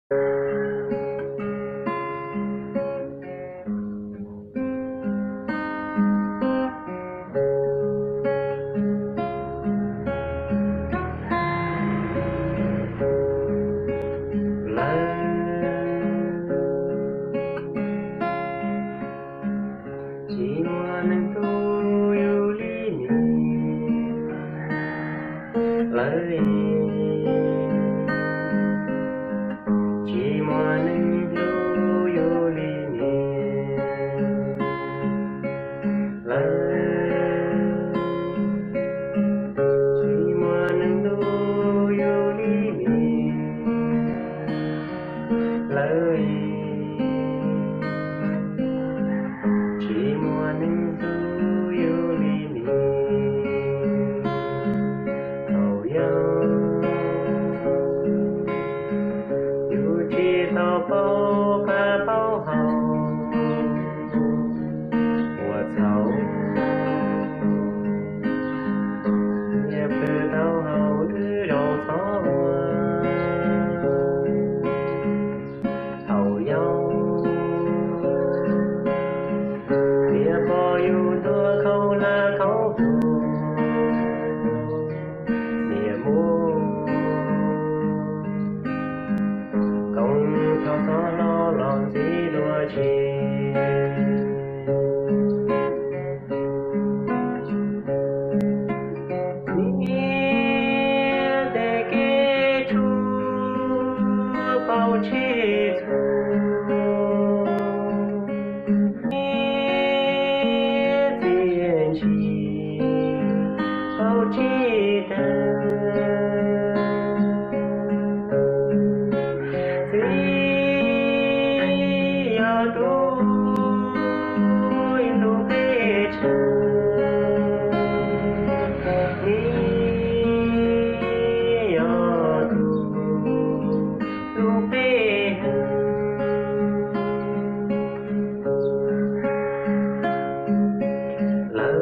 Lawv tsis muaj neeg hlub yus li niam lawv, tsis muaj neeg hlub yus li niam lawv, tsis muaj neeg hlub yus li niam lawv, tsis muaj neeg hlub yus li niam. Thaum yau yus tsis tau paub qab paub hau, ua txhaum niam pw tau hauv lub zos txhob ua. Thaum yau niam pom yus tuaj khaub hlab khaub hluas, niam muab koob tsho txhob hlob los ntxiv dua tseg. Niam tej kev tshuav paub tsis txhua, niam txiaj ntsig paub tsis tag. Txiv yog tus hlub peb tshaj, niam yog tus hlub peb heev. Lawv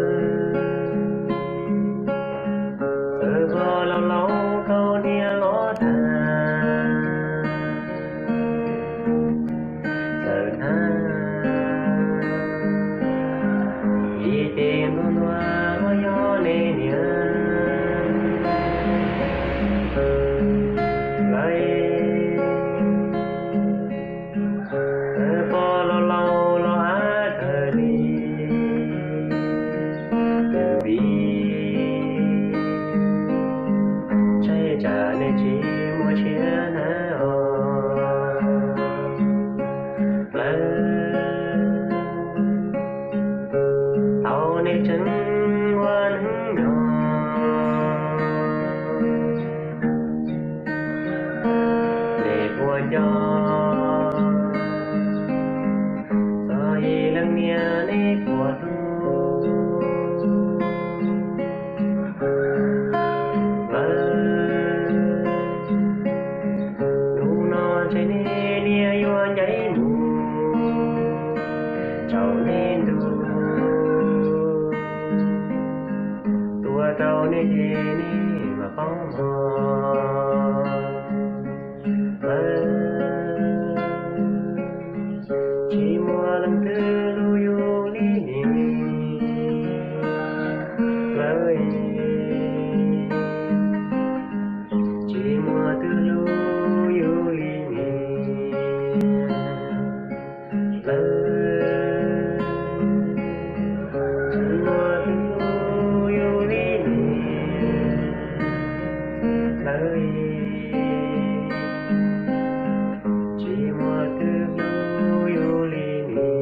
txawm vos laus laus kaum niam los tag, txawm hnab ib ce ntuag ntuag los yog nej niam lawv. Txawm pom laus laus los av tawm li, twb vim ntshai tsam nej tsis muaj siab hnab os. Lawv tau nej tseem ua neej nyob, nej puas nco txog ib leej niam nej puas hlub? Lawv hnub no ntshe nej niam yuav ncaim mus rau nej ntuj, tuaj rau nej ces nej mam paub mog. Lawv tsis muaj leej twg hlub yus li niam lawv, tsis muaj twg hlub yus li niam lawv, tsis muaj twg hlub yus li niam lawv, tsis muaj twg hlub yus li niam.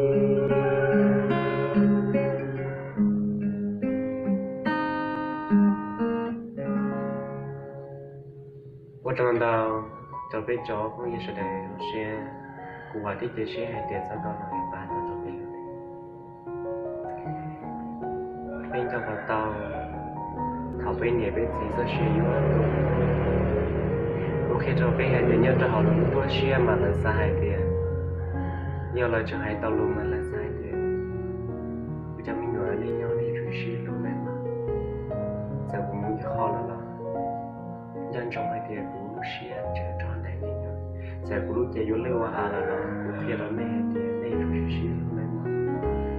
Ua tsaug ntau rau peb cov phooj ywg sawv daws lub siab. Kuv vam thiab cia siab hais tias txoj nkauj no yuav pab tau rau peb lub neej. Peb nco qhov tau thaum peb niam peb txiv txoj sia yuav tuaj. Kuv qhia rau peb hais tias nyob rau hauv lub tuab siab mas lawv xav hais tias, yog lawv tseem hais tau lus mas lawv xav hais tias kuv cov me nyuam nej nyob nej yuav tsum sib hlub nawb mog. Txawm kuv mus ib qho lawm los nco ntsoov hais tias kuv lub siab tseem rog nraim nej nyob. Txawm kuv lub cev yuav lwj ua ha los los kuv qhia rau nej hais tias nej yuav tsum sib sib hlub nawb mog.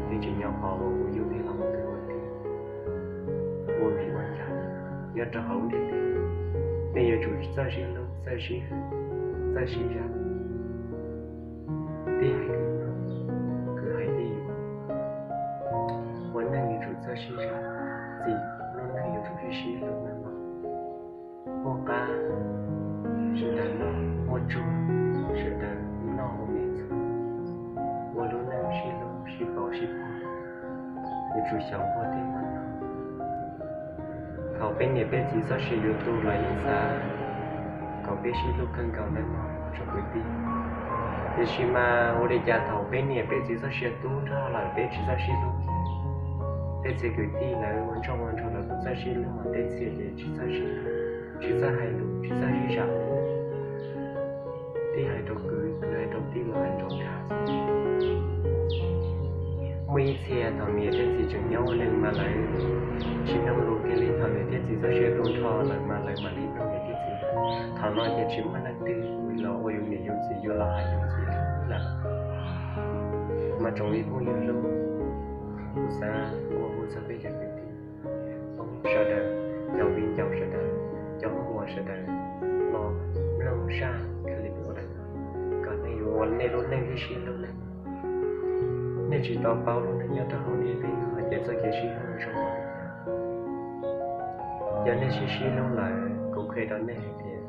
Thiab tsim nyog qhov uas kuv yug nej los ua kwv ua tij, ua viv ua ncaus, nyob rau hauv lub ntiaj teb, nej yuav tsum txawj sib hlub, txawj sib hwm, txawj sib zam. Tij hais kwv, kwv hais tij yuav, ua neej yuav tsum txawj sib zam, txim lub neej yuav tsum sib sib hlub nawb mog. Muaj qab sawv daws noj, muaj tsuag sawv daws noj ua me ntxhua, ua lub neej sib hlub sib pauv sib pab, yuav tsum xyaum nquag thiab nquag no. Thaum peb niam peb txiv txoj sia yuav tu los yeej xav kom peb sib hlub kawg nkaus nawb mog tsoom kwv tij. Tiam sis mas ua li cas thaum peb niam peb txiv txoj sia tu nrho lawm peb tsis txawj sib hlub? Tej txhia kwv tij lawv ua ntsuag ua ntsuag lawv kuj txawj sib hlub, mas tej txhia ces tsis txawj sib hlub, tsis txawj hais lus, tsis txawj sib zam. Tij hais rau kwv, kwv hais rau tij los hais nrov tshaj xwb. Muaj ib txhia thaum niam thiab txiv tseem nyob ua neej mas lawv tsis mloog lus kiag li, thaum niam thiab txiv txoj sia tu nrho lawm mas lawv mam li mloog niam thiab txiv. Thaum no ces tsis muaj leej twg los ua yus niam yus txiv yuav los hais yus txiv lawm. Mas tsoom me phooj ywg hlub, kuv xav ua hu txog peb cov kwv tij Hmoob sawv daws, cov viv ncaus sawv daws, cov Hmoob muam sawv daws los mloog zaj kawg li ua kom nej yuav ua nej lub neej sib sib hlub nawb. Nej tsis tau paub lub neej nyob rau hauv ntiaj teb no hais tias txoj kev sib hlub zoo li cas. Yog nej sib sib hlub lawm, kuv qhia rau nej hais tias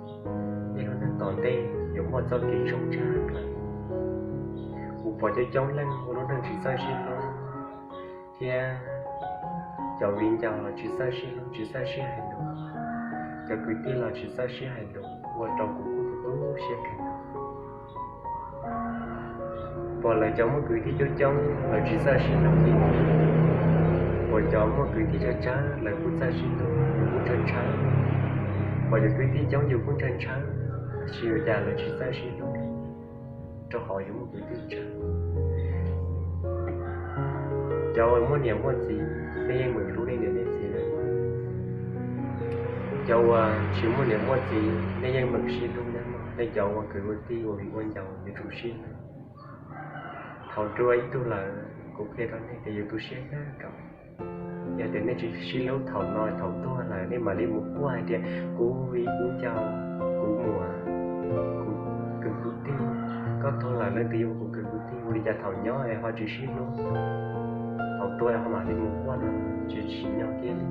nej lub neej tom ntej yuav muaj txoj kev zoo tshaj plaws. Kuv pom coob coob leej ua lub neej tsis txawj sib hlub, thiab cov viv ncaus los tsis txawj sib hlub tsis txawj sib hais lus, cov kwv tij los tsis txawj sib hais lus, ua rau kuv kuj tu siab kawg. Pom lawv cov muaj kwv tij coob coob lawv tsis txawj sib hlub li, pom cov muaj kwv tij tsawg tsawg lawv kuj txawj sib hlub, kuj ntshaw ntshaw. Pom cov kwv tij coob yus kuj ntshaw ntshaw, tab sis ua cas lawv tsis txawj sib hlub li, rau qhov yus muaj kwv tij tsawg. Cov uas muaj niam muaj txiv, nej yeej meem hlub nej niam nej txiv nawb. Cov uas tsis muaj niam muaj txiv, nej yeej meem sib hlub nawb mog. Nej cov ua kwv ua tij ua viv ua ncaus yuav tsum sib hlub. Thaum dua ib tug lawm, kuv qhia rau nej tias yus tu siab kawg nkaus. Yog tias nej tsis sib hlub thaum no, thaum tuag lawm nej mam li mus quaj hais tias kuv viv kuv ncaus, kuv muam, kuv kwv kuv tij, koj tuag lawm leej twg yuav ua kuv kwv kuv tij? Ua li cas thaum nyob es ho tsis sib hlub, thaum tuag es ho mam li mus quaj no? Tsis tsim nyog kiag li.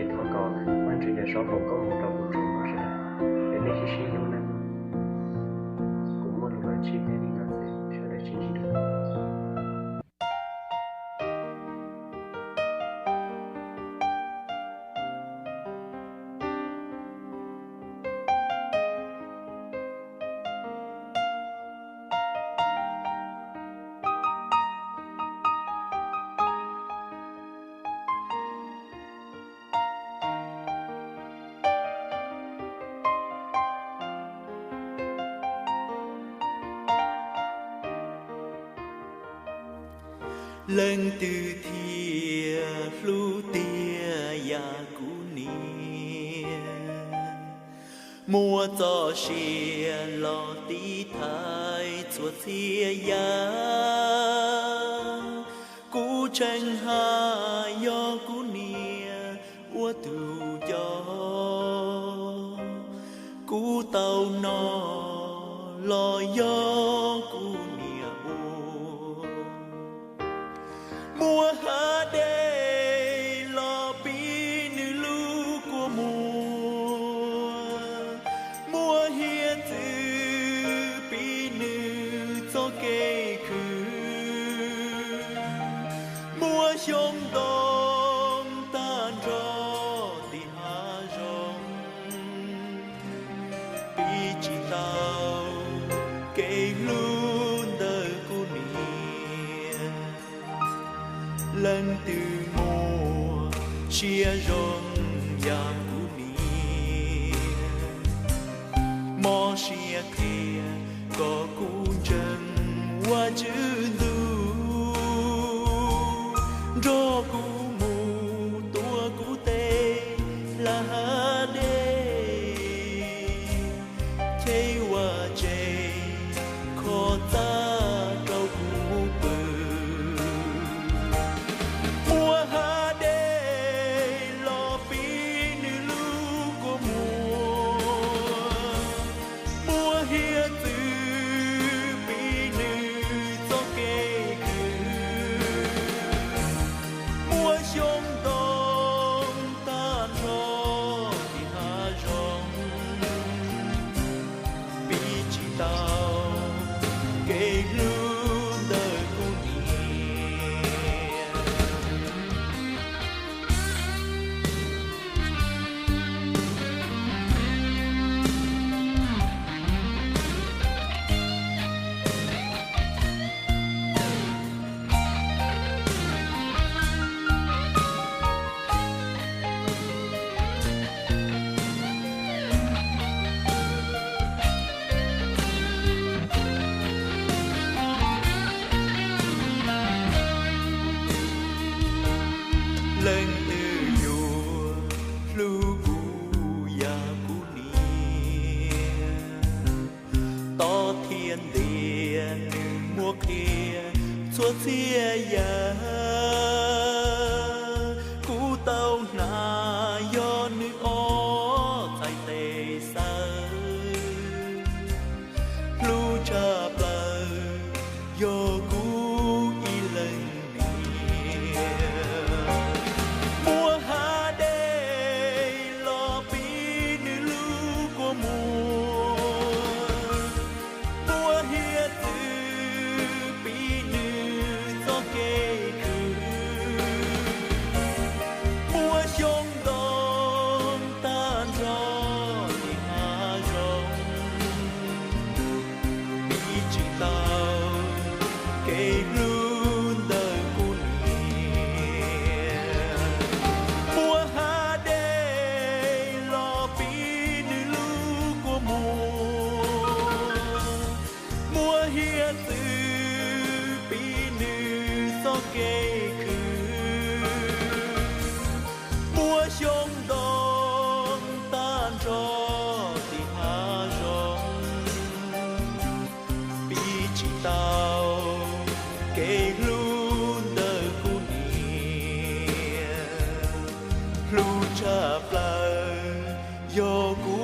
Es thov kom Vajtswv Yawm Saub foom koob hmoov rau kuv tsoom Hmoob sawv daws, es nej sib sib hlub nawb. Kuv muaj lus los txog li no xwb, sawv daws sib ntsib dua. Leej twg thiaj hlub tiag yam kuv niam? Muab txoj sia los tiv thaiv txhua txhia yam. Kuv tseem hais yog kuv niam ua tus coj, kuv tau noj los yog kuv niam ua. Muab hav dej los pib nws lub kua muag, muab hiav txwv pib nws txoj kev khwv, muab xyoob ntoo tag nrho tim hav zoov, pib tsis tau kev hlub ntawm kuv niam. Leej twg muaj siab zoo yam kuv niam, mob siab qhia kom kuv ntseeg Vajtswv ntuj, nrog kuv mus tuav kuv tes hlab hav dej, chev vaj tse Txhua txhia yam kuv tau hnav yog nws ob txhais tes xawb. Hlub tshaj plaws yog kuv ib leeg niam. Muaj hav dej los pib nws lub kua muag, muaj hiav txwv pib nws txoj kev khwv, muaj xyoob ntoo tag nrho tim hav zoov, pib tsis tau kev hlub ntawm kuv niam. Muaj hav dej los pib nws lub kua muag, muaj hiav txwv pib nws txoj kev khwv, muaj xyoob ntoo tag nrho tim hav zoov, pib tsis tau kev hlub ntawm kuv niam. Hlub tshaj plaws yog kuv